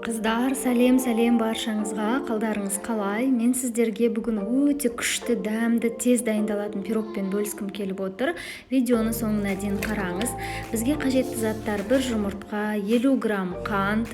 Қыздар, сәлем, сәлем баршаңызға! Қалдарыңыз қалай? Мен сіздерге бүгін өте күшті, дәмді, тез дайындалатын пирогпен бөліскім келіп отыр. Видеоны соңына дейін қараңыз. Бізге қажетті заттар: бір жұмыртқа, 50 грамм қант,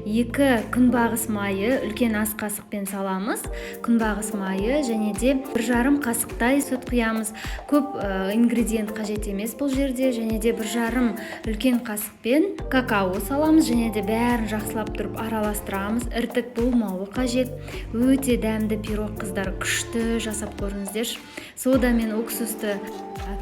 2 күнбағыс майы, үлкен ас қасықпен саламыз күнбағыс майы, және де 1,5 қасықтай сүт құямыз. Көп ингредиент қажет емес бұл жерде. Және де 1,5 үлкен қасықпен какао саламыз және де бәрін жақсылап тұрып араластырамыз. Іртік болмауы қажет. Өте дәмді пирог, қыздар, күшті жасап көріңіздерші. Сода мен уксусты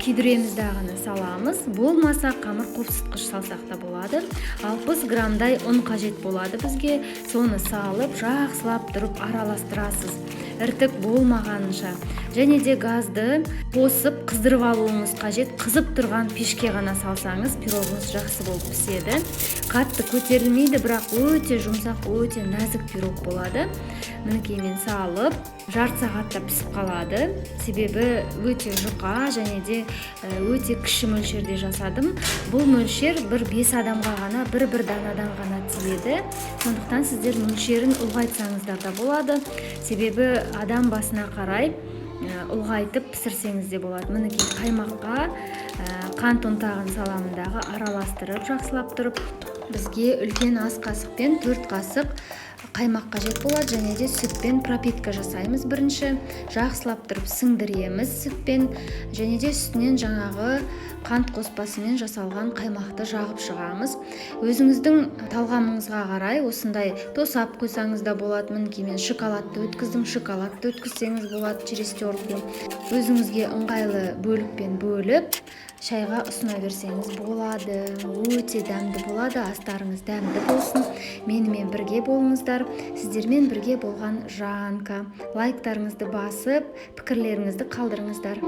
күйдіреміз дағыны саламыз, болмаса қамыр қопсытқыш салсақ та болады. 60 граммдай ұн қажет болады бізге. Соны салып, жақсылап тұрып араластырасыз іртік болмағанынша. Және де газды қосып, қыздырып алуыңыз қажет. Қызып тұрған пешке ғана салсаңыз, пирогыңыз жақсы болып піседі. Қатты көтерілмейді, бірақ өте жұмсақ, өте нәзік пирог болады. Мінекей, мен салып, жарты сағатта пісіп қалады, себебі өте жұқа және де өте кіші мөлшерде жасадым. Бұл мөлшер бір бес адамға ғана, бір бір данадан ғана тиеді. Сондықтан сіздер мөлшерін ұлғайтсаңыздар да болады, себебі адам басына қарай ұлғайтып пісірсеңіз де болады. Мінекей, қаймаққа қант ұнтағын саламын дағы, араластырып жақсылап тұрып. Бізге үлкен ас қасықпен 4 қасық қаймақ қажет болады және де сүтпен пропитка жасаймыз. Бірінші жақсылап тұрып сіңдіреміз сүтпен және де үстінен жаңағы қант қоспасымен жасалған қаймақты жағып шығамыз. Өзіңіздің талғамыңызға қарай осындай тосап қойсаңыз да болады. Мінекей, мен шоколадты өткіздім. Шоколадты өткізсеңіз болады через терку. Өзіңізге ыңғайлы бөлікпен бөліп, шайға ұсына берсеңіз болады. Өте дәмді болады. Астарыңыз дәмді болсын! Менімен бірге болыңыздар. Сіздермен бірге болған Жанка. Лайктарыңызды басып, пікірлеріңізді қалдырыңыздар.